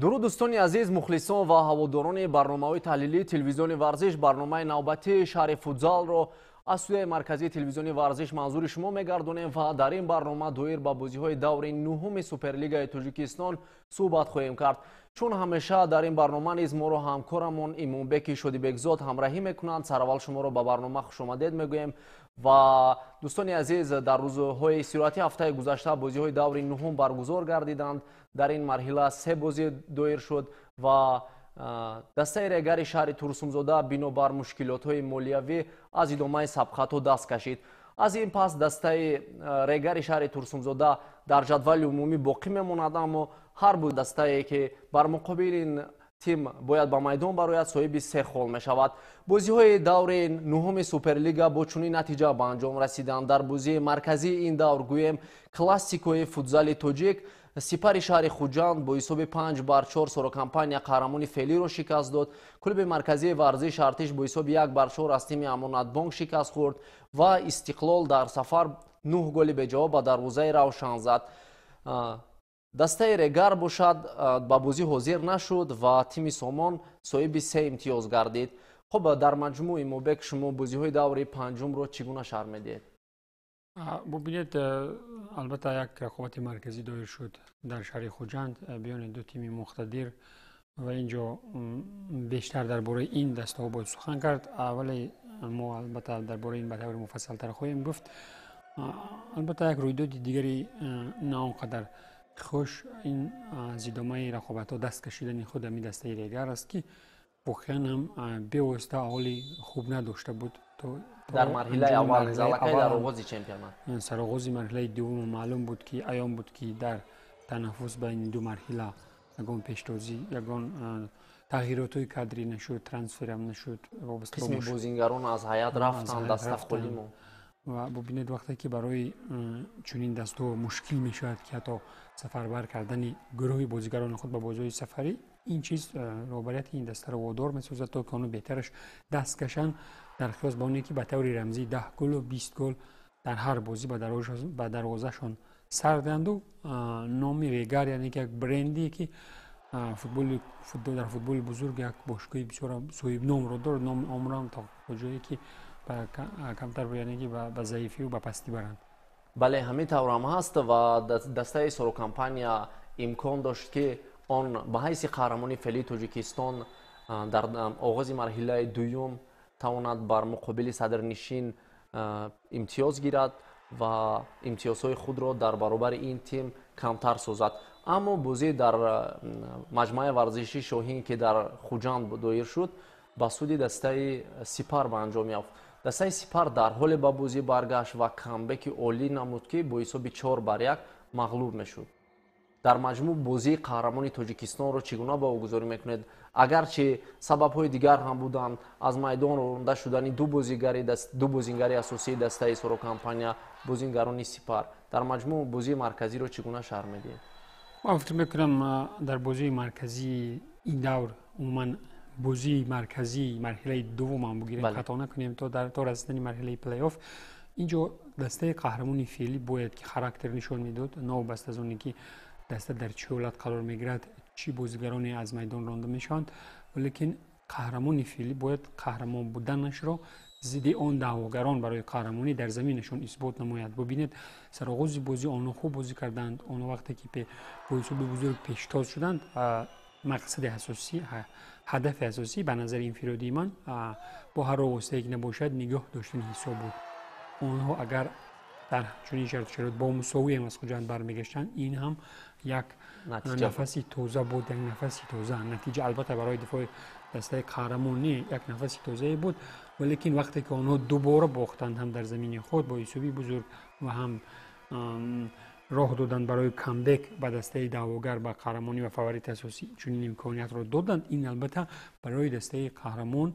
Дуруд, дӯстони азиз, мухлисон ва ҳаводорони барномаҳои таҳлилии Телевизиони Варзиш. Барномаи навбатии Шаҳри футзалро аз студияи марказии Телевизиони Варзиш манзури шумо мегардонем ва дар ин барнома доир ба бозиҳои даври нуҳуми Суперлигаи Тоҷикистон суҳбат хоҳем кард. Чун ҳамеша, дар ин барнома низ моро ҳамкорамон Имомбеки Шодибекзод ҳамраҳӣ мекунанд. Сараввал шуморо ба барнома хушомадед мегӯем. Ва дӯстони азиз, дар рӯзҳои истироҳати ҳафтаи гузашта бозиҳои даври нуҳум баргузор гардиданд. Дар ин марҳила се бозӣ доир шуд ва дастаи Регари шаҳри Турсунзода бинобар мушкилотҳои молиявӣ аз идомаи сабқатҳо даст кашид. Аз ин пас дастаи Регари шаҳри Турсунзода дар ҷадвали умумӣ боқӣ мемонад, аммо ҳар дастае, ки бар муқобили ин тим бояд ба майдон барояд, соҳиби се хол мешавад. Бозиҳои даври нуҳуми Суперлига бо чунин натиҷа ба анҷом расиданд. Дар бозии марказии ин давр, гӯем, классикои футзали тоҷик, Сипари шаҳри Хуҷанд бо ҳисоби 5-4 Сорокомпания, қаҳрамони феълиро шикаст дод. Клуби марказии варзиш Артиш бо ҳисоби 1-4 аз тими Амонатбонк шикаст хӯрд ва Истиқлол дар сафар нӯҳ голи беҷавоб ба дарвозаи Равшан зад. Дастаи Регар бошад, ба бозӣ ҳозир нашуд ва тими Сомон соҳиби се имтиёз гардид. Хуб, дар маҷмӯъ, Имобек, шумо бозиҳои даври панҷумро чӣ гуна шарҳ медиҳед? Бубинед, албатта, як рақобати марказӣ доир шуд дар шаҳри Хуҷанд биёни ду тими муқтадир ва ин ҷо бештар дар бораи ин дастаҳо бояд сухан кард. Вале мо, албатта, дар бораи ин ба таври муфассалтар хоҳем гуфт. Албатта, як рӯйдоди дигари на он қадар хуш ин аз идомаи рақобатҳо даст кашидани худ ҳамин дастаи Регар аст, ки воқеан ҳам бевосита ҳоли хуб надошта буд. Дар марҳилаи аввал, аллакай дар оғози чемпионат. Сароғози марҳилаи дуввум маълум буд, ки аён буд, ки дар танаффус байни ду марҳила ягон пештозӣ, ягон тағйиротҳои кадрӣ нашуд, трансферам нашуд. Қисми бозингарон аз ҳайат рафтанд, даста холӣ монд. Ва бубинед, вақте ки барои чунин дастҳо мушкил мешавад, ки ҳатто сафарбар кардани гурӯҳи бозигарони худ ба бозиҳои сафарӣ, ин чиз роҳбарияти ин дастаро водор месозад, то ки онҳо беҳтараш даст кашанд, дар қиёс ба оне ки ба таври рамзӣ 10 голу 20 гол дар ҳар бозӣ ба дарвозашон сар диҳанду номи Регар, яъне ки як бренде, ки дар футболи бузург як бошгоҳи бисёр соҳибномро дорад, номи онро то ҷое ки камтар, яъне ки ба заифию ба пастӣ баранд. Бале, ҳамин таврам ҳаст. Ва дастаи Сорокомпания имкон дошт, ки он ба ҳайси қаҳрамони феълии Тоҷикистон дар оғози марҳилаи дуюм тавонад бар муқобили садрнишин имтиёз гирад ва имтиёзҳои худро дар баробари ин тим камтар созад, аммо бозӣ дар маҷмӯаи варзишии Шоҳин, ки дар Хуҷанд доир шуд, ба суди дастаи Сипар ба анҷом ёфт. Дастаи Сипар дар ҳоле ба бозӣ баргашт ва камбеки олӣ намуд, ки бо ҳисоби 4-1 мағлуб мешуд. Дар маҷмӯъ бозии қаҳрамони Тоҷикистонро чӣ гуна баҳогузорӣ мекунед? Агарчи сабабҳои дигар ҳам буданд, аз майдон ронда шудани ду бозингари асосии дастаи Сорокомпания, бозингарони Сипар. Дар маҷмӯъ бозии марказиро чӣ гуна шарҳ медиҳед? Ман фикр мекунам, дар бозии марказии ин давр, умуман бозии марказии марҳилаи дуввум ҳам бигирем, хато накунем, то расидани марҳилаи плей-офф, ин ҷо дастаи қаҳрамони феълӣ бояд ки характер нишон медод, новобаста аз оне ки даста дар чӣ ҳолат қарор мегирад, чӣ бозигароне аз майдон ронда мешаванд, валекин қаҳрамони феълӣ бояд қаҳрамон буданашро зидди он даъвогарон барои қаҳрамонӣ дар заминашон исбот намояд. Бубинед, сароғози бозӣ онҳо хуб бозӣ карданд. Онҳо вақте ки бо ҳисоби бузург пештоз шуданд, мақсади асосӣ, ҳадафи асосӣ ба назари инфиродии ман бо ҳар роҳ воситае ки набошад, нигоҳ доштани ҳисоб буд. Онҳо агар дар чунин шарту шароит бо мусовиам аз Хуҷанд бармегаштанд, ин ҳам як нафаси тоза буд, як нафаси тоза. Натиҷа, албатта, барои дифои дастаи қаҳрамон не, як нафаси тозае буд. Валекин вақте ки онҳо дубора бохтанд, ҳам дар замини худ бо ҳисоби бузург ва ҳам роҳ доданд барои камбек ба дастаи даъвогар ба қаҳрамонӣ ва фаворити асосӣ, чунин имкониятро доданд, ин, албатта, барои дастаи қаҳрамон,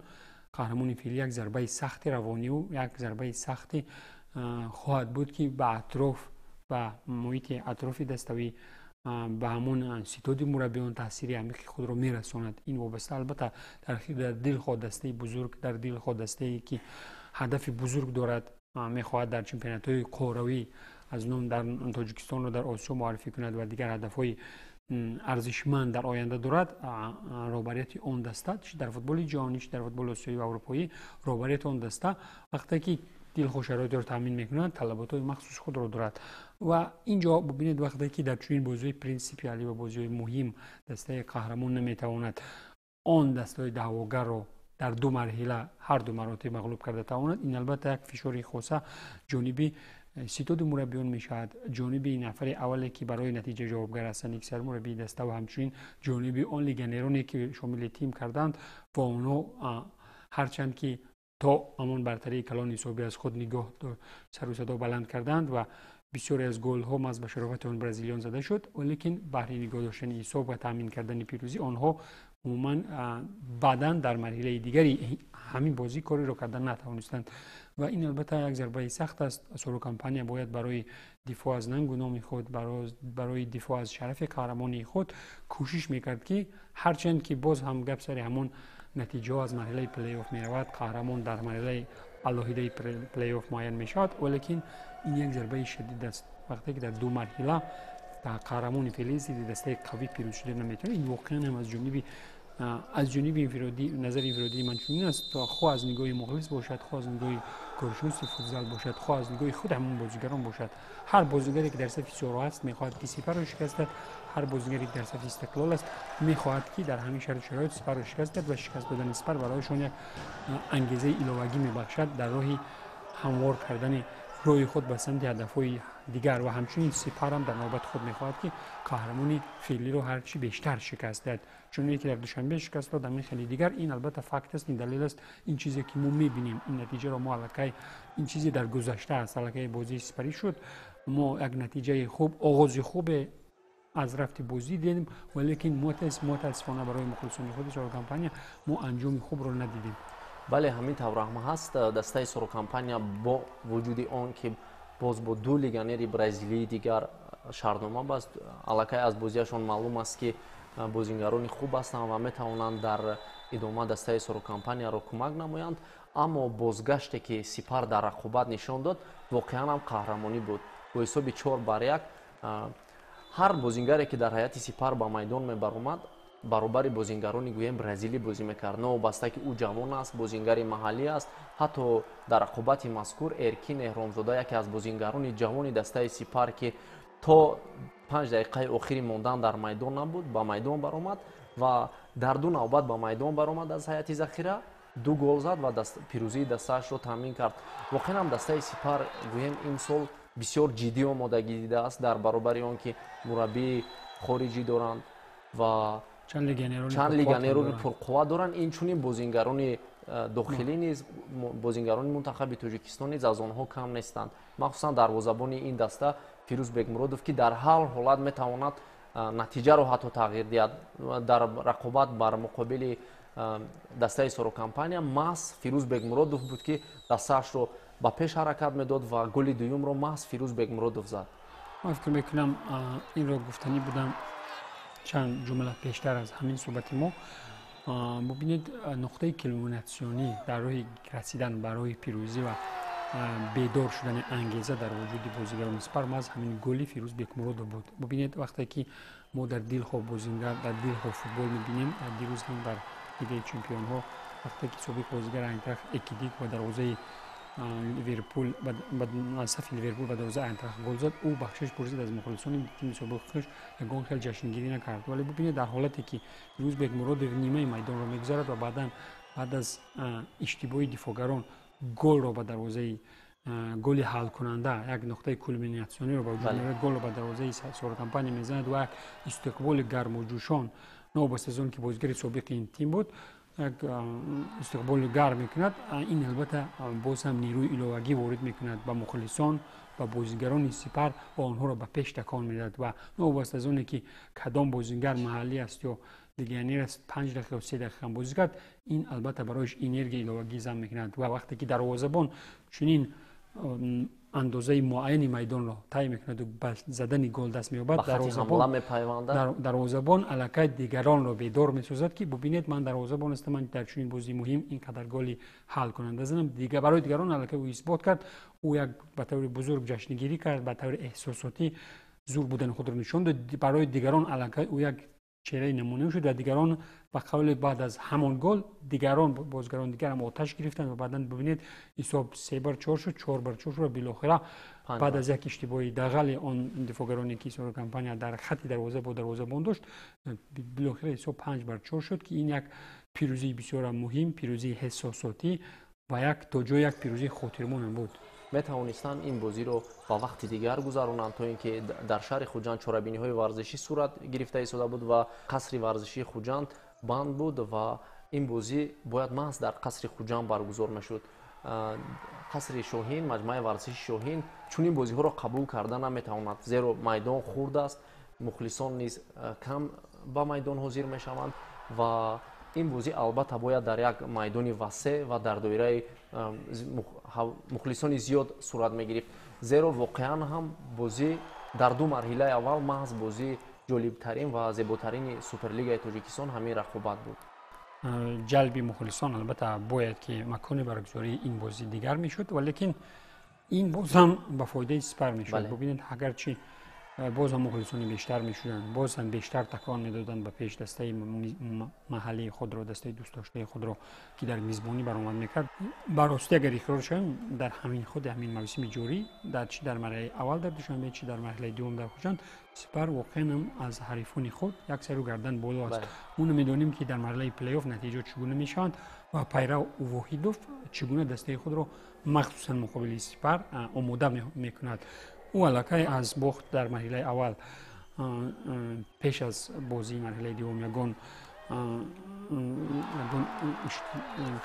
қаҳрамони феълӣ як зарбаи сахти равонию як зарбаи сахти хоҳад буд, ки ба атроф, ба муҳити атрофи даставӣ, ба ҳамон ситоди мураббиён таъсири амиқи худро мерасонад. Ин вобаста, албатта, дар дилхоҳ дастаи бузург, дар дилхоҳ дастае ки ҳадафи бузург дорад, мехоҳад дар чемпионатҳои қорравӣ аз ном дар Тоҷикистонро дар Осиё муаррифӣ кунад ва дигар ҳадафҳои Арзишманд дар оянда дорад роҳбарияти он даста, чи дар футболи ҷаҳонӣ, чи дар футболи осиёӣ ва аврупоӣ. Роҳбарияти он даста, вақте ки дилхоҳ шароитеро таъмин мекунад, талаботҳои махсуси худро дорад. Ва ин ҷо бубинед, вақте ки дар чунин бозиҳои принсипиалӣ ва бозиҳои муҳим дастаи қаҳрамон наметавонад он дастаҳои даъвогарро дар ду марҳила ҳар ду маротиб мағлуб карда тавонад, ин албатта як фишори хоса ҷониби ситоди мураббиён мешавад, ҷониби нафари аввале, ки барои натиҷа ҷавобгар ҳастанд, ки сармураббии даста, ва ҳамчунин ҷониби он легионероне, ки шомили тим карданд. Ва онҳо ҳарчанд ки то ҳамон бартарии калони ҳисобӣ аз худ нигоҳ сару садо баланд карданд ва бисёре аз голҳо маҳз ба шарофати он бразилиён зада шуд, валекин баҳри нигоҳ доштани ҳисоб ва таъмин кардани пирӯзӣ онҳо умуман баъдан дар марҳилаи дигари ҳамин бозӣ кореро карда натавонистанд. Ва ин албатта як зарбаи сахт аст. Соро Компания бояд барои дифоъ аз нангу номи худ, барои дифоъ аз шарафи қаҳрамонии худ кӯшиш мекард, ки ҳарчанд ки боз ҳам гап сари ҳамон натиҷаҳо аз марҳилаи плейофф меравад, қаҳрамон дар марҳилаи алоҳидаи плейофф муайян мешавад, валекин ин як зарбаи шадид аст, вақте ки дар ду марҳила қаҳрамони феълӣ зидди дастаи қавӣ пирӯз шуда наметавонад. Ин воқеан ҳам аз ҷониби инфиродӣ, назари инфиродии ман чунин аст, хоҳ аз нигоҳи мухлис бошад, хоҳ аз нигоҳи коршиноси футзал бошад, хоҳ аз нигоҳи худ ҳамон бозигарон бошад. Ҳар бозигаре, ки дар сафи Соро аст, мехоҳад, ки Сипарро шикаст диҳад. Ҳар бозигаре, ки дар сафи Истиқлол аст, мехоҳад, ки дар ҳамин шарту шароит Сипарро шикаст диҳад ва шикаст додани Сипар барояшон як ангезаи иловагӣ мебахшад дар роҳи ҳамвор кардани роҳи худ ба самти ҳадафҳои дигар. Ва ҳамчунин Сипарам дар навбати худ мехоҳад, ки қаҳрамони феълиро ҳарчи бештар шикаст диҳад, чуне ки дар Душанбе шикаст дод, ҳамин хеле дигар. Ин албатта факт аст, ин далел аст, ин чизе, ки мо мебинем, ин натиҷаро мо аллакай, ин чизе дар гузашта аст, аллакай бозӣ сипарӣ шуд. Мо як натиҷаи хуб, оғози хубе аз рафти бозӣ дидем, валекин мутаассифона барои мухлисони худи Соро Компания мо анҷоми хубро надидем. Бале, ҳамин тавр ҳам ҳаст. Дастаи Соро Компания бо вуҷуди он ки боз бо ду легионери бразилии дигар шартнома баст, аллакай аз бозиашон маълум аст, ки бозингарони хуб ҳастанд ва метавонанд дар идома дастаи Соро Компанияро кӯмак намоянд, аммо бозгаште, ки Сипар дар рақобат нишон дод, воқеан ҳам қаҳрамонӣ буд. Бо ҳисоби 4-1 ҳар бозингаре, ки дар ҳайати Сипар ба майдон мебаромад, баробари бозингарони, гӯем, бразилӣ бозӣ мекард, новобаста ки ӯ ҷавон аст, бозингари маҳаллӣ аст. Ҳатто дар рақобати мазкур Эркин Эҳромзода, яке аз бозингарони ҷавони дастаи Сипар, ки то 5 дақиқаи охири мондан дар майдон набуд, ба майдон баромад ва дар ду навбат ба майдон баромад, аз ҳайати захира ду гол зад ва пирӯзии дастаашро таъмин кард. Воқеан ҳам дастаи Сипар, гӯем, имсол бисёр ҷиддӣ омодагӣ дидааст, дар баробари он ки мураббии хориҷӣ доранд ва чанд легионерони пурқувват доранд, инчунин бозингарони дохилӣ низ, бозингарони мунтахаби Тоҷикистон низ аз онҳо кам нестанд, махсусан дарвозабони ин даста Фирӯз Бекмуродов, ки дар ҳар ҳолат метавонад натиҷаро ҳатто тағйир диҳад. Дар рақобат бар муқобили дастаи Соро Компания маҳз Фирӯз Бекмуродов буд, ки дастаашро ба пеш ҳаракат медод ва голи дуюмро маҳз Фирӯз Бекмуродов зад. Ман фикр мекунам, инро гуфтанӣ будам чанд ҷумла пештар аз ҳамин суҳбати мо. Бубинед, нуқтаи кулминатсионӣ дар роҳи расидан ба роҳи пирӯзӣ ва бедор шудани ангеза дар вуҷуди бозигарони Сипар маҳз ҳамин голи Фирӯз Бекмуродов буд. Бубинед, вақте ки мо дар дилхоҳ бозингар, дар дилхоҳ футбол мебинем, дирӯз ҳам дар Лигаи чемпионҳо, вақте ки собиқ бозигари Айнтрахт Экитике ба дарвозаи Ливерпул, аз сафи Ливерпул ба дарвозаи Айнтрахт гол зад, ӯ бахшиш пурсид аз мухлисони тими собиқи худ, ягон хел ҷашнгирӣ накард. Вале бубинед, дар ҳолате ки Фирӯз Бекмуродов нимаи майдонро мегузарад ва баъдан баъд аз иштибоҳи дифоъгарон голро ба дарвозаи, голи ҳалкунанда, як нуқтаи кулминатсиониро ба вуҷуд меорад, голро ба дарвозаи Соро Компания мезанад ва як истиқболи гарму ҷӯшон, новобаста аз он ки бозигари собиқи ин тим буд, як истиқболи гарм мекунад. Ин албатта боз ҳам нерӯи иловагӣ ворид мекунад ба мухлисон, ба бозигарони Сипар ва онҳоро ба пеш такон медиҳад. Ва новобаста аз оне ки кадом бозингар маҳаллӣ аст ё легионер аст, 5 дақиқа ё 3 дақиқа бозӣ кард, ин албатта барояш энергия иловагӣ зам мекунад. Ва вақте ки дарвозабон чунин андозаи муайяни майдонро тай мекунаду ба задани гол даст меёбад, дарвозабон аллакай дигаронро бедор месозад, ки бубинед, ман дарвозабон ҳастам, ман дар чунин бозии муҳим ин қадар голи ҳалкунанда занам. Барои дигарон аллакай ӯ исбот кард. Ӯ як ба таври бузург ҷашнгирӣ кард, ба таври эҳсосотӣ. зур будани худро нишон дод. Барои дигарон аллакай ӯ як чеҳраи намуна шуд ва дигарон ба қавли баъд аз ҳамон гол дигарон бозигарон дигар ҳам оташ гирифтанд ва баъдан бибинед, ҳисоб 3-4 шуд, 4-4 шуд ва билохира баъд аз як иштибоҳи дағали он дифоъгароне ки Соро Компания дар хати дарвоза бо дарвозабон дошт, билохира ҳисоб 5-4 шуд, ки ин як пирӯзии бисёрам муҳим, пирӯзии ҳиссосотӣ ва як то ҷои як пирӯзии хотирмонам буд. Метавонистанд ин бозиро ба вақти дигар гузаронанд, то ин ки дар шаҳри Хуҷанд чорабиниҳои варзишӣ сурат гирифта истода буд ва қасри варзишии Хуҷанд банд буд ва ин бозӣ бояд маҳз дар қасри Хуҷанд баргузор мешуд. Қасри Шоҳин, маҷмӯаи варзиши Шоҳин чунин бозиҳоро қабул карда наметавонад, зеро майдон хурд аст, мухлисон низ кам ба майдон ҳозир мешаванд ва ин бозӣ албатта бояд дар як майдони васеъ ва дар доираи мухлисони зиёд сурат мегирифт, зеро воқеан ҳам бозӣ дар ду марҳилаи аввал маҳз бозии ҷолибтарин ва зеботарини Суперлигаи Тоҷикистон ҳамин рақобат буд. Ҷалби мухлисон албатта бояд ки макони баргузории ин бозӣ дигар мешуд, валекин ин боз ҳам ба фоидаи Сипар мешуд. Бубинед, агарчи боз ҳам мухлисони бештар мешуданд, боз ҳам бештар такон медоданд ба пеш дастаи маҳаллии худро, дастаи дӯстдоштаи худро, ки дар мизбонӣ баромад мекард. Ба ростӣ агар иқрор шавем, дар ҳамин худи ҳамин мавсими ҷорӣ, дар чи дар марҳилаи аввал дар Душанбе, чи дар марҳилаи дуввум дар Хуҷанд, Сипар воқеан ҳам аз ҳарифони худ як сару гардан боло аст. Мо намедонем, ки дар марҳилаи плей-офф натиҷаҳо чӣ гуна мешаванд ва Пайрав Воҳидов чӣ гуна дастаи худро махсусан муқобили Сипар омода мекунад. Ӯ аллакай аз бохт дар марҳилаи аввал пеш аз бозии марҳилаи дуввум ягон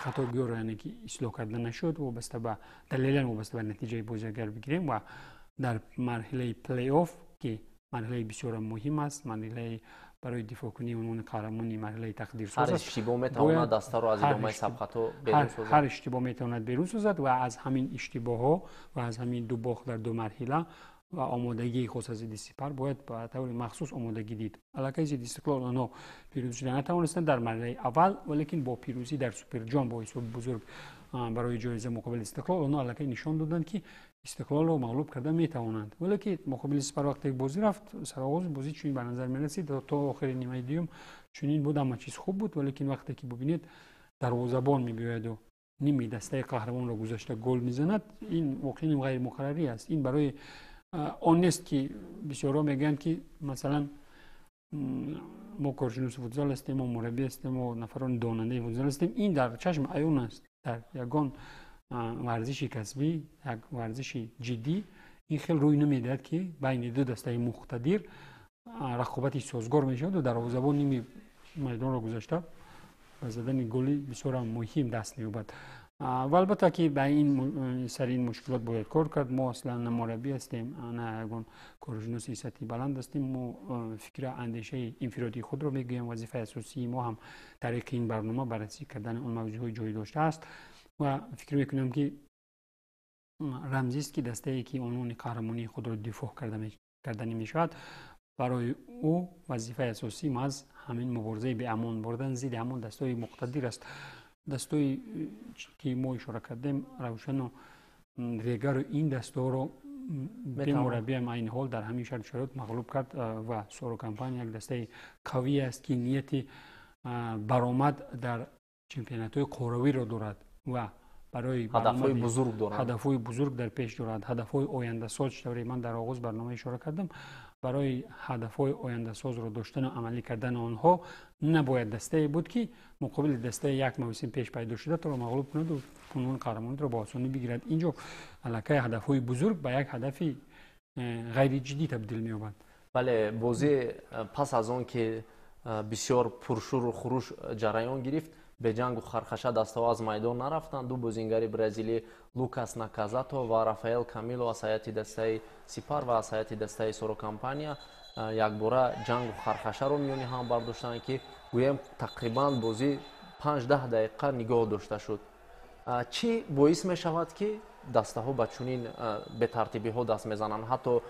хатогиёро, яъне ки ислоҳ карда нашуд, вобаста ба далелан вобаста ба натиҷаи бозӣ агар бигирем ва дар марҳилаи плей-офф, ки марҳилаи бисёрам муҳим аст, марҳилаи барои дифоъкунии унвони қаҳрамони марҳилаи тақдирсоз аст. Ҳар иштибоҳ метавонад дастаро аз идомаи сабқатҳо берун созад. Ҳар иштибоҳ метавонад берун созад ва аз ҳамин иштибоҳҳо ва аз ҳамин ду бохт дар ду марҳила ва омодагии хос аз зидди Сипар бояд ба таври махсус омодагӣ дид. Аллакай зидди Истиқлол онҳо пирӯз шуда натавонистанд дар марҳилаи аввал, валекин бо пирӯзӣ дар Суперҷом бо ҳисоби бузург барои ҷоиза муқобили Истиқлол онҳо аллакай нишон доданд, ки Истиқлолро мағлуб карда метавонанд. Валеки муқобили Сипар вақте бозӣ рафт, сароғози бозӣ чунин ба назар мерасид, то охири нимаи дуюм чунин буд, ҳама чиз хуб буд, валекин вақте ки бубинед, дарвозабон мебиёяду ними дастаи қаҳрамонро гузашта гол мезанад, ин воқеан ғайримуқаррарӣ аст. Ин барои он нест, ки бисёрҳо мегӯянд, ки масалан мо коршиноси футзал ҳастем, мо мураббӣ ҳастем, мо нафарони донандаи футзал ҳастем. Ин дар чашм аён аст. Дар ягон варзиши касбӣ, як варзиши ҷиддӣ ин хел рӯй намедиҳад, ки байни ду дастаи муқтадир рақобати созгор мешавад ва дарвозабон ними майдонро гузашта ба задани голи бисёрам муҳим даст меёбад. Ва албатта ки ба ин сари ин мушкилот бояд кор кард. Мо аслан на мураббӣ ҳастем, на ягон коршиноси сатҳи баланд ҳастем. Мо фикра андешаи инфиродии худро мегӯем. Вазифаи асосии мо ҳам тариқи ин барнома баррасӣ кардани он мавзӯъҳои ҷой доштааст ва фикр мекунам, ки рамзист, ки дастае ки унвони қаҳрамонии худро дифоъ карданӣ мешавад, барои ӯ вазифаи асосӣ маҳз ҳамин муборизаи беамон бурдан зидди ҳамон дастаҳои муқтадир аст. Дастҳое ки мо ишора кардем, Равшану Регару, ин дастҳоро бемураббиам айни ҳол дар ҳамин шарту шароит мағлуб кард ва Соро Компания як дастаи қавӣ аст, ки нияти баромад дар чемпионатҳои қорравиро дорад ва барои ҳадафҳои бузург дорад, ҳадафҳои бузург дар пеш дорад, ҳадафҳои ояндасоз. Тавре ман дар оғоз барнома ишора кардам, барои ҳадафҳои ояндасозро доштану амалӣ кардани онҳо набояд дастае буд, ки муқобили дастаи як мавсим пеш пайдо шуда туро мағлуб кунаду унвони қаҳрамониро бо осонӣ бигирад. Инҷо аллакай ҳадафҳои бузург ба як ҳадафи ғайриҷиддӣ табдил меёбад. Бале, бозӣ пас аз он ки бисёр пуршуру хуруш ҷараён гирифт, беҷангу хархаша дастаҳо аз майдон нарафтанд. Ду бозингари бразилӣ, Лукас Наказато ва Рафаэл Камило, аз ҳайати дастаи Сипар ва аз ҳайати дастаи Соро Компания якбора ҷангу хархашаро миёни ҳам бардоштанд, ки гӯем тақрибан бозӣ 5-10 дақиқа нигоҳ дошта шуд. Чӣ боис мешавад, ки дастаҳо ба чунин бетартибиҳо даст мезананд? Ҳатто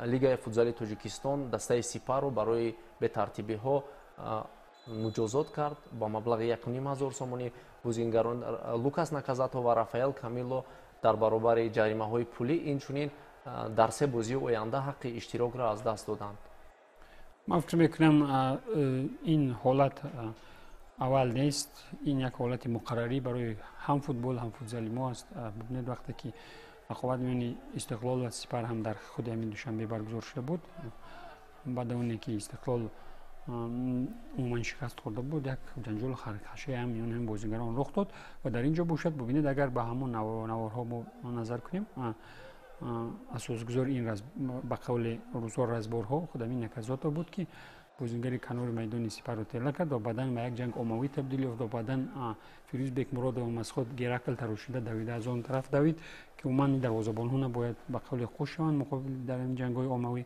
Лигаи футзали Тоҷикистон дастаи Сипарро барои бетартибиҳо муҷозот кард ба маблағи 1500 сомонӣ. Бозингарон Лукас Наказато ва Рафаэл Камило дар баробари ҷаримаҳои пулӣ инчунин Дар се бозии оянда ҳаққи иштирокро аз даст доданд. Ман фикр мекунам, ин ҳолат аввал нест. Ин як ҳолати муқаррарӣ барои ҳам футбол, ҳам футзали мо аст. Бубинед, вақте ки рақобат миёни Истиқлол ва Сипар ҳам дар худи ҳамин Душанбе баргузор шуда буд, баъд оне ки Истиқлол умуман шикаст хӯрда буд, як ҷанҷолу харкашӣ ҳам миёни ҳам бозигарон рух дод. Ва дар ин ҷо бошад, бубинед, агар ба ҳамон наворҳо мо назар кунем, асосгузори ин, ба қавли рӯзҳо, разборҳо худ ҳамин Наказото буд, ки бозигари канори майдони Сипарро тела кард ва баъдан ба як ҷанг оммавӣ табдил ёфт. Ва баъдан Фирӯз Бекмуродов аз худ Геракл тарошида давида аз он тараф давид, ки умуман дарвозабонҳо набояд, ба қавли, хуш шаванд муқобил дар ин ҷангҳои оммавӣ.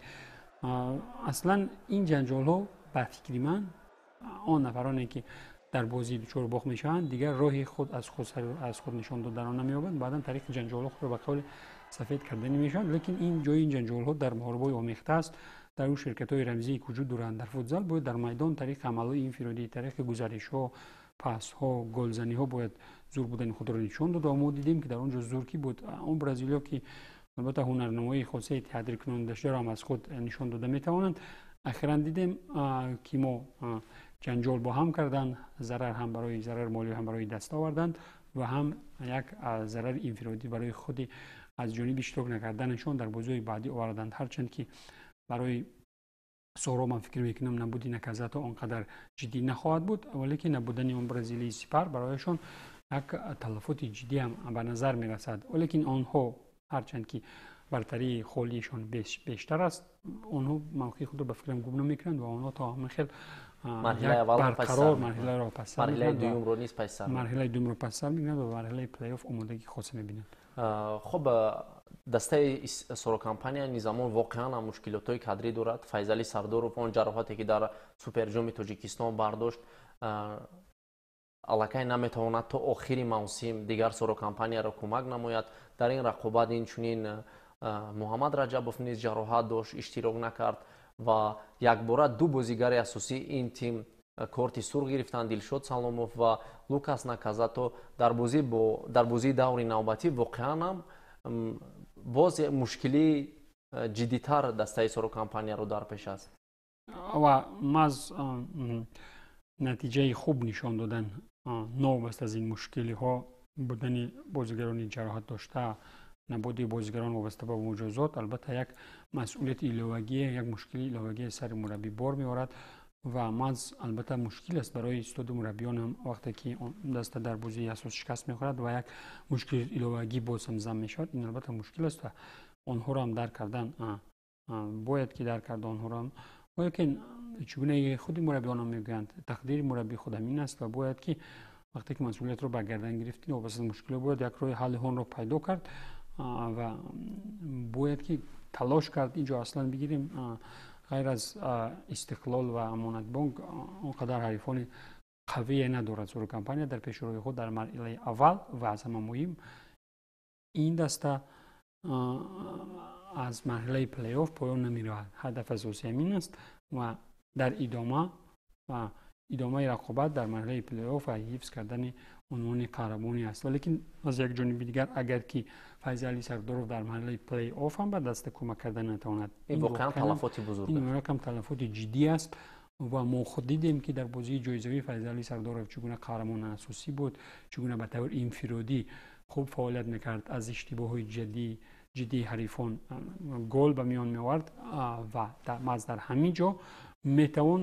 Аслан ин ҷанҷолҳо, ба фикри ман, он нафароне ки дар бозӣ дучори бохт мешаванд, дигар роҳи худ аз худ нишон додаро намеёбанд. Баъдан тариқи ҷанҷолҳо худро, ба қавли, сафед карданӣ мешаванд. Лекин ин ҷои ин ҷанҷолҳо дар муҳорибаҳои омехта аст, дар ӯ ширкатҳои рамзие ки вуҷуд доранд. Дар футзал бояд дар майдон тариқи амалҳои инфиродӣ, тариқи гузаришҳо, пасҳо, голзаниҳо бояд зур будани худро нишон дод. Ва мо дидем, ки дар он ҷо зур кӣ буд. Он бразилиё, ки албатта ҳунарнамоии хосаи театрикунондаашро ҳам аз худ нишон дода метавонанд, ахиран дидем, ки мо ҷанҷол бо ҳам карданд, зарар ҳам барои зарари молӣ ҳам барои даст оварданд ва ҳам як зарари инфиродӣ барои худи аз ҷониби иштирок накарданашон дар бозиҳои баъдӣ оварданд. Ҳарчанд ки барои Соро, ман фикр мекунам, набуди Наказато он қадар ҷиддӣ нахоҳад буд, валекин набудани он бразилии Сипар барояшон як талафоти ҷиддӣ ҳам ба назар мерасад. Валекин онҳо, ҳарчанд ки бартарии холиишон бештар аст, онҳо мавқеи худро, ба фикрам, гум намекунанд ва онҳо то ҳамин хел барқарор марҳиларо пас марҳилаи дуюмро пас сар мекунанд ва марҳилаи плейофф омодагӣ хоса мебинанд. Хуб, дастаи Сорокомпания низамон воқеан ҳам мушкилотҳои кадрӣ дорад. Файзалӣ Сардоров он ҷароҳате, ки дар Суперҷоми Тоҷикистон бардошт, аллакай наметавонад то охири мавсим дигар Сорокомпанияро кӯмак намояд дар ин рақобат. Инчунин Муҳаммад Раҷабов низ ҷароҳат дошт, иштирок накард ва якбора ду бозигари асосии ин тим корти сурх гирифтанд: Дилшод Саломов ва Лукас Наказато. Дар бозии даври навбатӣ воқеан ҳам боз мушкилии ҷиддитар дастаи Сорокомпанияро дар пеш аст. Ва маҳз натиҷаи хуб нишон додан, новобаста аз ин мушкилиҳо, будани бозигарони ҷароҳат дошта, набуди бозигарон вобаста ба муҷозот, албатта як масъулияти иловагие, як мушкили иловагие сари мураббӣ бор меорад. Ва маҳз албатта мушкил аст барои истоду мураббиёнам, вақте ки даста дар бозии асос шикаст мехӯрад ва як мушкили иловагӣ боз ҳам зам мешавад. Ин албатта мушкил аст ва онҳоро ҳам дарк кардан бояд, ки дарк карда онҳоро. Лекин чӣ гуна худи мураббиёнам мегӯянд, тақдири мураббӣ худ ҳамин аст ва бояд ки вақте ки масъулиятро ба гардан гирифтӣ, новобаста аз мушкилиҳо бояд як роҳи ҳалли онро пайдо кард ва бояд ки талош кард. Инҷо аслан бигирем, ғайр аз Истиқлол ва Амонатбонк он қадар ҳарифони қавие надорад Сорокомпания дар пеши роҳи худ дар марҳилаи аввал. Ва аз ҳама муҳим, ин даста аз марҳилаи плейофф поён намеравад. Ҳадаф асосӣ ҳамин аст ва дар идома ва идомаи рақобат дар марҳилаи плейофф ва ҳифз кардани унвони қаҳрамонӣ аст. Валекин аз як ҷониби дигар, агар ки Файзали Сардоров дар марҳилаи плейофф ҳам ба даста кӯмак карда натавонад, ин воқеан талафоти бузург. Ин воқеан талафоти ҷиддӣ аст. Ва мо худ дидем, ки дар бозии ҷоизавӣ Файзали Сардоров чӣ гуна қаҳрамони асосӣ буд, чӣ гуна ба таври инфиродӣ хуб фаъолият мекард, аз иштибоҳҳои ҷиддии ҳарифон гол ба миён меовард. Ва маҳз дар ҳамин ҷо метавон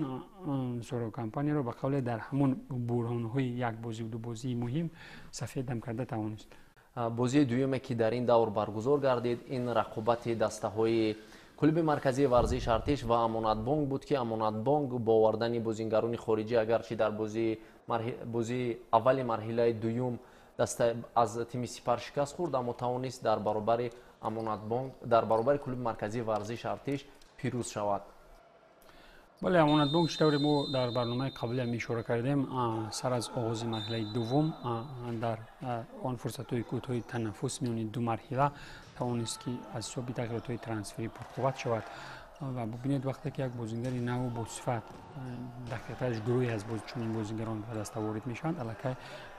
Сорокомпанияро, ба қавле, дар ҳамон буҳронҳои як бозӣ, ду бозии муҳим сафедам карда тавонист. Бозии дуюме, ки дар ин давр баргузор гардид, ин рақобати дастаҳои клуби марказии варзиш Артиш ва Амонатбонк буд, ки Амонатбонк бо овардани бозингарони хориҷӣ, агарчи дар бозии аввали марҳилаи дуюм даста аз тими Сипар шикаст хӯрд, аммо тавонист дар баробари Амонатбонк, дар баробари клуби марказии варзиш Артиш пирӯз шавад. Бале, Амонатбонк, чӣ тавре мо дар барномаи қаблиам ишора кардем, сар аз оғози марҳилаи дуввум дар он фурсатҳои кӯтоҳи танаффус миёни ду марҳила тавонист, ки аз ҳисоби тағйиротҳои трансферӣ пурқувват шавад. Ва бубинед, вақте ки як бозингари наву босифат, дақиқтараш гурӯҳе аз чунин бозингарон ба даста ворид мешаванд, аллакай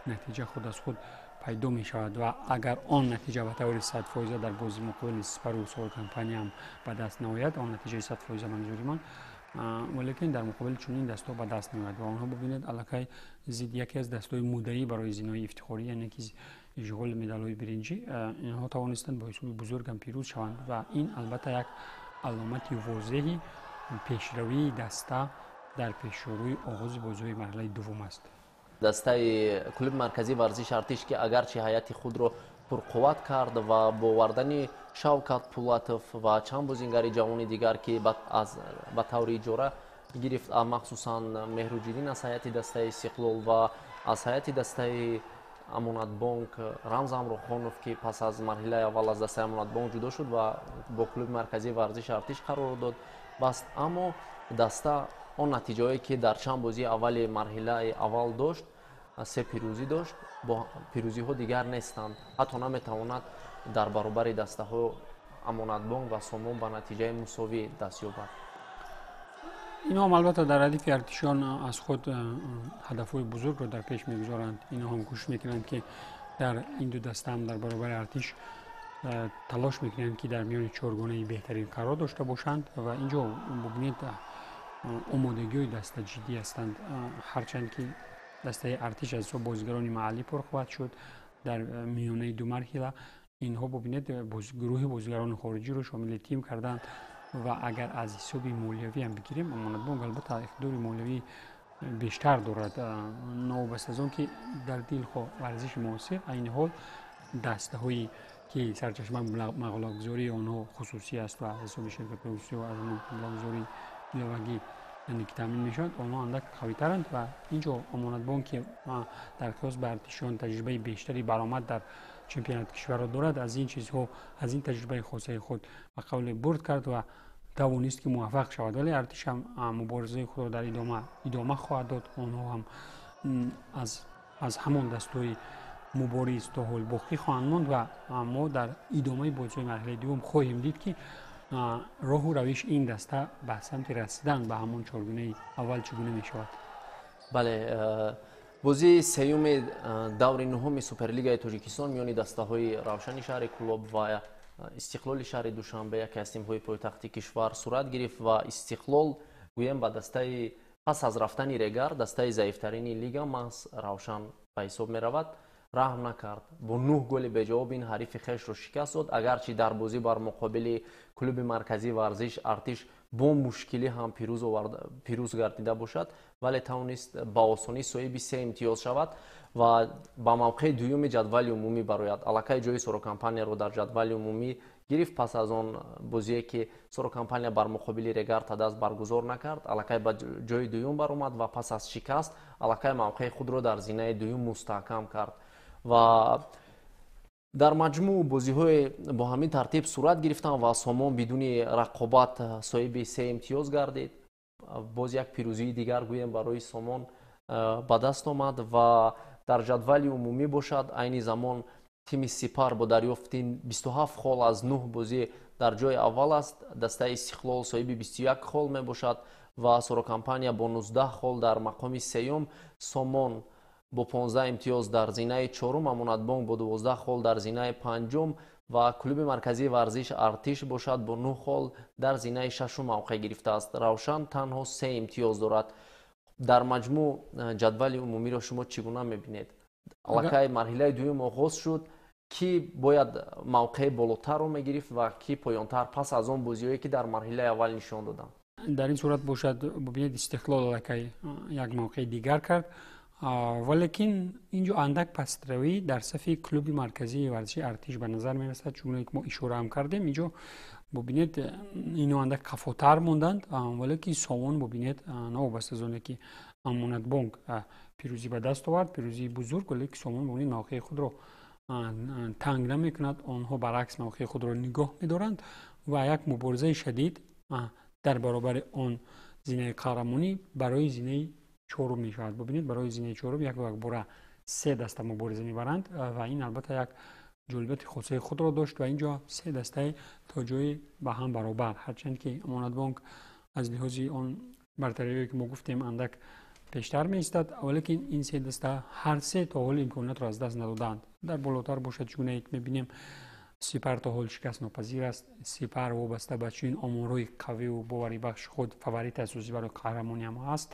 Натиҷа худ аз худ пайдо мешавад ва агар он натиҷа ба таври 100% дар бозии муқобили Сипару Сорокомпания ҳам ба даст наояд, он натиҷаи 100% манзури ман, валекин дар муқобили чунин дастҳо ба даст меояд ва онҳо, бибинед, аллакай зидди яке аз дастҳои муддаӣ барои зинои ифтихорӣ, яъне ки ишғоли медалҳои биринҷӣ, инҳо тавонистанд бо ҳисоби бузургам пирӯз шаванд ва ин албатта як аломати возеҳи пешравии даста дар пешрӯи оғози бозиҳои марҳилаи дуввум аст. Дастаи клуби марказии варзиши Артиш, ки агарчи ҳайати худро пурқувват кард ва бо овардани Шавкат Пулатов ва чанд бозингари ҷавони дигар, ки ба таври иҷора гирифт, махсусан Меҳруҷиддин аз ҳайати дастаи Истиқлол ва аз ҳайати дастаи Амонатбонк Рамз Амрохонов, ки пас аз марҳилаи аввал аз дастаи Амонатбонк ҷудо шуд ва бо клуби марказии варзиши Артиш қарор дод баст, аммо даста он натиҷаҳое, ки дар чанд бозии аввали марҳилаи аввал дошт, се пирӯзӣ дошт, бо пирӯзиҳо дигар нестанд, ҳатто наметавонад дар баробари дастаҳо Амонатбонк ва Сомон ба натиҷаи мусовӣ даст ёбад. Инҳо ҳам албатта дар радифи артишиён аз худ ҳадафҳои бузургро дар пеш мегузоранд. Инҳо ҳам кӯшиш мекунанд, ки дар ин ду даста ҳам дар баробари Артиш талош мекунанд, ки дар миёни чоргонаи беҳтарин қарор дошта бошанд. Ва инҷо бубинед, омодагиҳои даста ҷиддӣ ҳастанд. Ҳарчанд ки дастаи Артиш аз ҳисоб бозигарони маҳаллӣ пурқувват шуд дар миёнаи ду марҳила, инҳо, бубинед, гурӯҳи бозигарони хориҷиро шомили тим карданд. Ва агар аз ҳисоби молиявӣ ҳам бигирем, Амонатбонк албатта иқтидори молиявӣ бештар дорад, новобаста аз он ки дар дилхоҳ варзиши муосир айни ҳол дастаҳое ки сарчашмаи маблағгузории онҳо хусусӣ аст ва аз ҳисоби ширкатҳои хусусӣ ва аз маблағгузории иловагӣ, яъне ки таъмин мешавад, онҳо андак қавитаранд. Ва инҷо Амонатбонк, ки дар қиёс ба артишиён таҷрибаи бештари баромад дар чемпионати кишварро дорад, аз ин чизҳо, аз ин таҷрибаи хосаи худ ба қавле бурд кард ва тавонист, ки муваффақ шавад. Вале Артиш ҳам муборизаи худро дар идома хоҳад дод. Онҳо ҳам аз ҳамон дастҳои мубориз то ҳол боқӣ хоҳанд монд ва мо дар идомаи бозиҳои марҳилаи дуввум хоҳем дид, ки роҳу равиши ин даста ба самти расидан ба ҳамон чоргунаи аввал чӣ гуна мешавад. Бале, бозии сеюми даври нуҳуми Суперлигаи Тоҷикистон миёни дастаҳои Равшани шаҳри Кӯлоб ва Истиқлоли шаҳри Душанбе, яке аз тимҳои пойтахти кишвар, сурат гирифт ва Истиқлол, гӯем, ба дастаи пас аз рафтани Регар дастаи заифтарини лига маҳз Равшан ба ҳисоб меравад, раҳм накард, бо нӯҳ голи беҷавоб ин ҳарифи хешро шикаст дод. Агарчи дар бозӣ бар муқобили клуби марказии варзиш Артиш бо мушкилӣ ҳам пирӯз гардида бошад, вале тавонист ба осонӣ соҳиби се имтиёз шавад ва ба мавқеи дуюми ҷадвали умумӣ барояд. Аллакай ҷои Сорокомпанияро дар ҷадвали умумӣ гирифт. Пас аз он бозие, ки Сорокомпания бар муқобили Регар Тадаз баргузор накард, аллакай ба ҷои дуюм баромад ва пас аз шикаст аллакай мавқеи худро дар зинаи дуюм мустаҳкам кард. Ва дар маҷмӯъ бозиҳое бо ҳамин тартиб сурат гирифтанд ва Сомон бидуни рақобат соҳиби се имтиёз гардид. Боз як пирӯзии дигар, гӯем, барои Сомон ба даст омад. Ва дар ҷадвали умумӣ бошад, айни замон тими Сипар бо дарёфти 27 хол аз 9 бозӣ дар ҷои аввал аст. Дастаи Истиқлол соҳиби 21 хол мебошад ва Сорокомпания бо 19 хол дар мақоми сеюм, Сомон бо 15 имтиёз дар зинаи чорум, Амонатбонк бо 12 хол дар зинаи панҷум ва клуби марказии варзиш Артиш бошад, бо 9 хол дар зинаи шашум мавқеъ гирифтааст. Равшан танҳо се имтиёз дорад. Дар маҷмӯъ ҷадвали умумиро шумо чӣ гуна мебинед? Аллакай марҳилаи дуюм оғоз шуд. Кӣ бояд мавқеи болотарро мегирифт ва кӣ поёнтар пас аз он бозиҳое, ки дар марҳилаи аввал нишон доданд? Дар ин сурат бошад, бубинед, Истиқлол аллакай як мавқеи дигар кард, валекин инҷо андак пастравӣ дар сафи клуби марказии варзиши Артиш ба назар мерасад. Чуноне ки мо ишора ҳам кардем, инҷо, бубинед, ино андак қафотар монданд, валекин Сомон, бубинед, новобаста аз оне ки Амонатбонк пирӯзӣ ба даст овард, пирӯзии бузург, валекин Сомон, бубинед, мавқеи худро танг намекунад. Онҳо баръакс мавқеи худро нигоҳ медоранд ва як муборизаи шадид дар баробари он зинаи қаҳрамонӣ барои зинаи чорум мешавад. Бубинед, барои зинаи чорум яку якбора се даста мубориза мебаранд ва ин албатта як ҷолибияти хосаи худро дошт. Ва инҷо се дастаи то ҷое ба ҳам баробар, ҳарчанд ки Амонатбонк аз лиҳози он бартариҳое, ки мо гуфтем, андак Пештар меистад, валекин ин се даста ҳар се то ҳол имкониятро аз даст надодаанд. Дар болотар бошад, чунае ки мебинем, Сипар то ҳол шикастнопазир аст. Сипар вобаста ба чунин оморҳои қавиву боварибахши худ фаворити асосӣ барои қаҳрамонӣ ҳам ҳаст.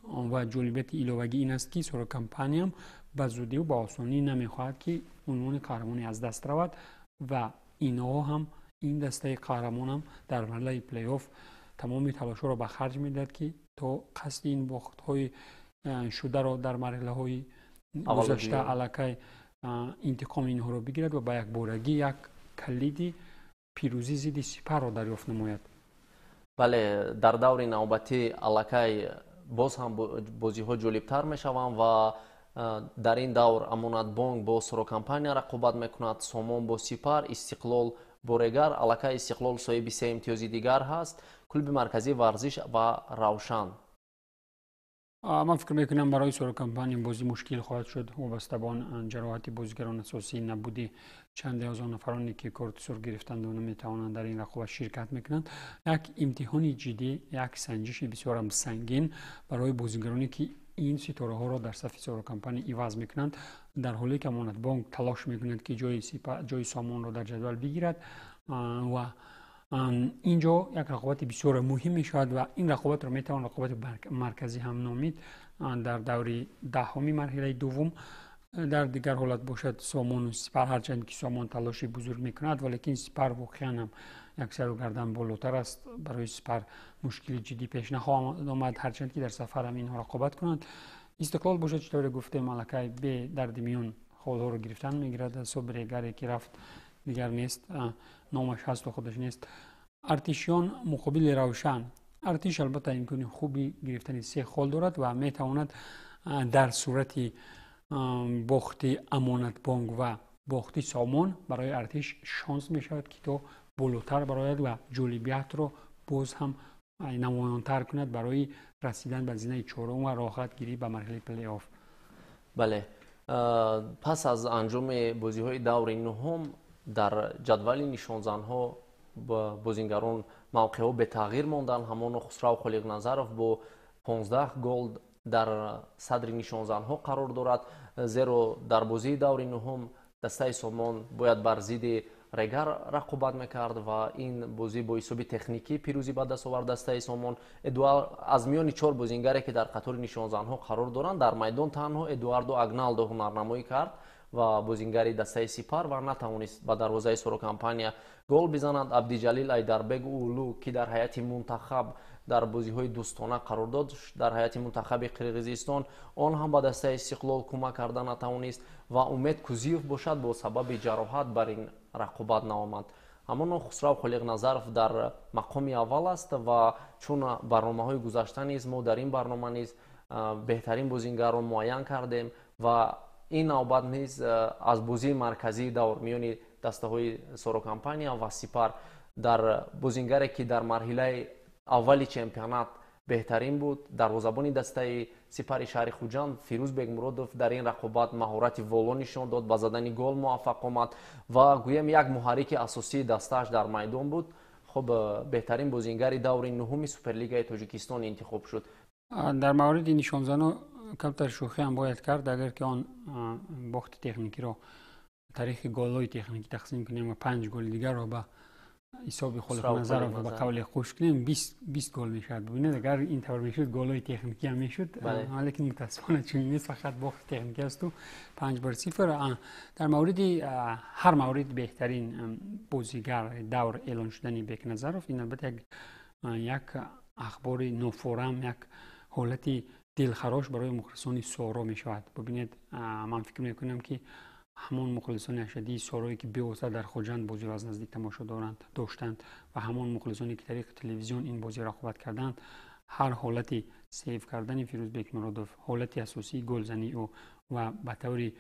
Ва ҷолибияти иловагӣ ин аст, ки Соро Компаниям ба зудиву ба осонӣ намехоҳад, ки унвони қаҳрамонӣ аз даст равад ва инҳо ҳам, ин дастаи қаҳрамонам, дар марҳилаи плей-офф тамоми талошҳоро ба харҷ медиҳад, ки то қасди ин бохтҳои шударо дар марҳилаҳои гузашта аллакай интиқоми инҳоро бигирад ва ба якборагӣ як калиди пирӯзӣ зидди Сипарро дарёфт намояд. Бале, дар даври навбатӣ аллакай боз ҳам бозиҳо ҷолибтар мешаванд ва дар ин давр Амонатбонк бо Сорокомпания рақобат мекунад, Сомон бо Сипар, Истиқлол бо Регар. Аллакай Истиқлол соҳиби се имтиёзи дигар ҳаст. Клуби марказии варзиш ва Равшан. Ман фикр мекунам, барои Сорокомпания бозӣ мушкил хоҳад шуд, вобаста ба он ҷароҳати бозигарон асосӣ, набуди чанде аз он нафароне, ки корти сурх гирифтанд ва наметавонанд дар ин рақобат ширкат мекунанд. Як имтиҳони ҷиддӣ, як санҷиши бисёрам сангин барои бозигароне, ки ин ситораҳоро дар сафи Сорокомпания иваз мекунанд, дар ҳоле ки Амонатбонк талош мекунад, ки ҷои Сомонро дар ҷадвал бигирад ва ин ҷо як рақобати бисёр муҳим мешавад ва ин рақобатро метавон рақобати марказӣ ҳам номид дар даври 10-уми марҳилаи дуввум. Дар дигар ҳолат бошад, Сомону Сипар, ҳарчанд ки Сомон талоши бузург мекунад, валекин Сипар воқеан ҳам як сару гардан болотар аст. Барои Сипар мушкили ҷиддӣ пеш нахоҳад омад, ҳарчанд ки дар сафар ҳам инҳо рақобат кунанд. Истиқлол бошад, чӣ тавре гуфтем, аллакай бе дарди миён холҳоро гирифтан мегирад. Аз ҳисоби Регаре, ки рафт, дигар нест, номаш ҳасту худаш нест. Артишиён муқобили Равшан. Артиш албатта имкони хуби гирифтани се хол дорад ва метавонад дар сурати бохти Амонатбонк ва бохти Сомон барои Артиш шонс мешавад, ки то болотар барояд ва ҷолибиятро боз ҳам намоёнтар кунад барои расидан ба зинаи чорум ва роҳатгирӣ ба марҳилаи плей-офф. Бале, пас аз анҷоми бозиҳои даври нуҳум дар ҷадвали нишонзанҳо бозингарон мавқеъҳо бетағйир монданд. Ҳамоно Хусрав Холиқназаров бо 15 гол дар садри нишонзанҳо қарор дорад, зеро дар бозии даври нуҳум дастаи Сомон бояд бар зидди Регар рақобат мекард ва ин бозӣ бо ҳисоби техникӣ пирӯзӣ ба даст овард дастаи Сомон. Аз миёни чор бозингаре, ки дар қатори нишонзанҳо қарор доранд, дар майдон танҳо Эдуардо Агналдо ҳунарнамоӣ кард ва бозингари дастаи Сипар ва натавонист ба дарвозаи Сорокомпания гол бизанад. Абдиҷалил Айдарбек Улу, ки дар ҳайати мунтахаб дар бозиҳои дӯстона қарор дод, дар ҳайати мунтахаби Қирғизистон, он ҳам ба дастаи Истиқлол кӯмак карда натавонист ва Умед Кузиев бошад, бо сабаби ҷароҳат бар ин рақобат наомад. Ҳамоно Хусрав Холиқназаров дар мақоми аввал аст ва чун барномаҳои гузашта низ мо дар ин барнома низ беҳтарин бозингарро муайян кардем ва ин навбат низ аз бозии марказии давр миёни дастаҳои Сорокомпания ва Сипар дар бозингаре, ки дар марҳилаи аввали чемпионат беҳтарин буд, дарвозабони дастаи Сипари шаҳри Хуҷанд Фирӯз Бекмуродов, дар ин рақобат маҳорати воло нишон дод, ба задани гол муваффақ омад ва гӯям, як муҳаррики асосии дастааш дар майдон буд. Хуб, беҳтарин бозингари даври нуҳуми Суперлигаи Тоҷикистон интихоб шуд. Дар мавриди нишонзано камтар шӯхӣ ҳам бояд кард. Агар ки он бохти техникиро таърихи голҳои техникӣ тақсим кунем ва панҷ голи дигарро ба ҳисоби Холиқназаров ба қавле қӯш кунем, 20 гол мешавад. Бибинед, агар ин тавр мешуд, голҳои техникӣ ҳам мешуд, валекин мутаассифона чунин нест, фақат бохти техникӣ асту 5-0. Дар мавриди ҳар маврид беҳтарин бозигар давр эълон шудани Бекназаров, ин албатта як ахбори нофорам, як ҳолати дилхарош барои мухлисони Соро мешавад. Бибинед, ман фикр мекунам, ки ҳамон мухлисони ашаддии Сорое, ки бевосита дар Хоҷанд бозиро аз наздик тамошо доштанд ва ҳамон мухлисоне, ки тариқи телевизион ин бозиро рақобат карданд, ҳар ҳолати сейв кардани Фирӯз Бекмуродов, ҳолати асосии голзании ӯ ва ба таври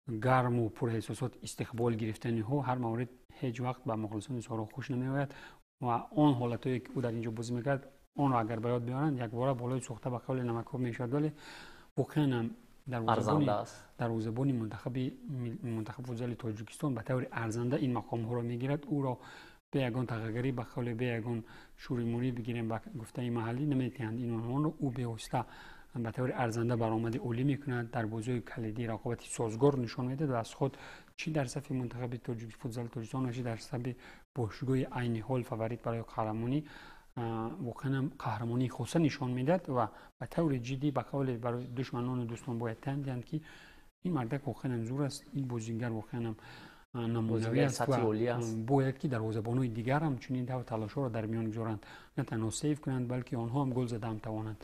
гарму пурҳеҳсосот истиқбол гирифтани ӯ ҳар маврид ҳеҷ вақт ба мухлисони Соро хуш намеояд. Ва он ҳолатҳое, ки ӯ дар ин ҷо бозӣ мекард, онро агар ба ёд биёранд, якбора болои сӯхта ба қавли намакоб мешавад. Вале воқеан ҳам дарвозабони мунтахаби футзали Тоҷикистон ба таври арзанда ин мақомҳоро мегирад. Ӯро бе ягон тағагарӣ, ба қавле бе ягон шӯримӯрӣ бигирем, ба гуфтаи маҳаллӣ, наметиҳанд ин унвонро. Ӯ бевосита Ба таври арзанда баромади олӣ мекунад, дар бозиҳои калидӣ рақобати созгор нишон медиҳад ва аз худ чӣ дар сафи мунтахаби футзали Тоҷикистон ва чӣ дар сафи бошгоҳи айни ҳол фаворит барои қаҳрамонӣ воқеан ҳам қаҳрамонии хоса нишон медиҳад ва ба таври ҷиддӣ, ба қавле, барои душманону дӯстон бояд тан диҳанд, ки ин мардак воқеан ҳам зур аст, ин бозингар воқеан ҳам намунавӣ аст ва бояд ки дарвозабонҳои дигар ҳам чунин тавр талошҳоро дар миён гузоранд, на танҳо сейв кунанд, балки онҳо ҳам гол зада ҳам тавонанд.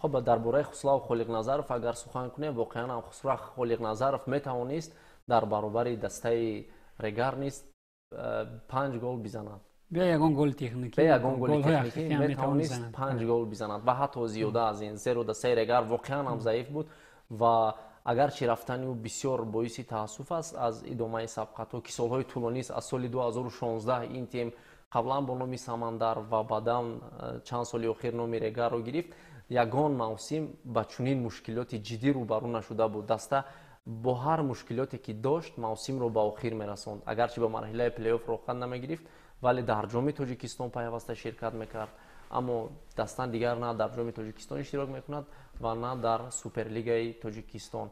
Хуб, дар бораи Хусрав Холиқназаров агар сухан кунем, воқеан ҳам Хусрав Холиқназаров метавонист дар баробари дастаи Регар низ 5 гол бизанад. Бе ягон голи техникӣ. Бе ягон голи техникӣ метавонист 5 гол бизанад ва ҳатто зиёда аз ин, зеро дастаи Регар воқеан ҳам заиф буд ва агарчи рафтани ӯ бисёр боиси таассуф аст аз идомаи сабқатҳо, ки солҳои тӯлонист, аз соли 2016 ин тим қаблан бо номи Самандар ва баъдан чанд соли охир номи Регарро гирифт, ягон мавсим ба чунин мушкилоти ҷиддӣ рӯбарӯ нашуда буд. Даста бо ҳар мушкилоте ки дошт, мавсимро ба охир мерасонд. Агарчи ба марҳилаи плейофф роҳхат намегирифт, вале дар Ҷоми Тоҷикистон пайваста ширкат мекард. Аммо даста дигар на дар Ҷоми Тоҷикистон иштирок мекунад ва на дар Суперлигаи Тоҷикистон.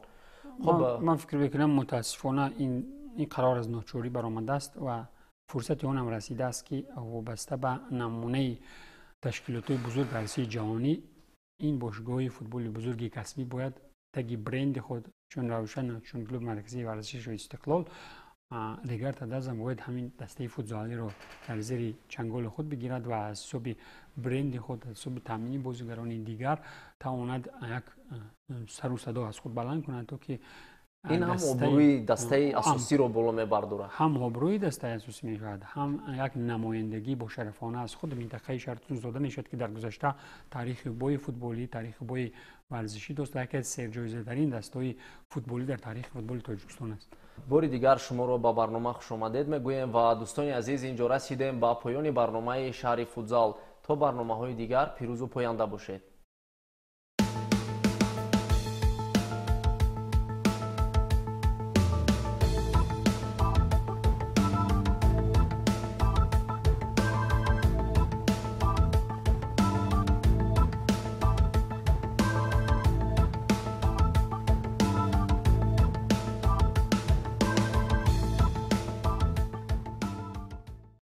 Хуб, ман фикр мекунам, мутаассифона ин қарор аз ночорӣ баромадааст ва фурсати он ҳам расидааст, ки вобаста ба намунаи ташкилотҳои бузург арсаи ҷаҳонӣ ин бошгоҳи футболи бузурги касбӣ бояд таги бренди худ, чун Равшан, чун клуби марказии варзиши Истиқлол, Регар Тадазам бояд ҳамин дастаи футзалиро дар зери чанголи худ бигирад ва аз ҳисоби бренди худ, аз ҳисоби таъмини бозигарони дигар тавонад як сару садо аз худ баланд кунад, то ки ин ҳам обрӯи дастаи асосиро боло мебардорад. Ҳам обрӯи дастаи асосӣ мешавад, ҳам як намояндагӣ бошарафона аз худ минтақаи Шаҳртузода мешавад, ки дар гузашта таърихи бои футболӣ, таърихи бои варзишӣ дошт ва яке аз серҷоизатарин дастаҳои футболӣ дар таърихи футболи Тоҷикистон аст. Бори дигар шуморо ба барнома хушомадед мегӯем ва дӯстони азиз, инҷо расидем ба поёни барномаи шаҳри футзал. То барномаҳои дигар пирӯзу поянда бошед.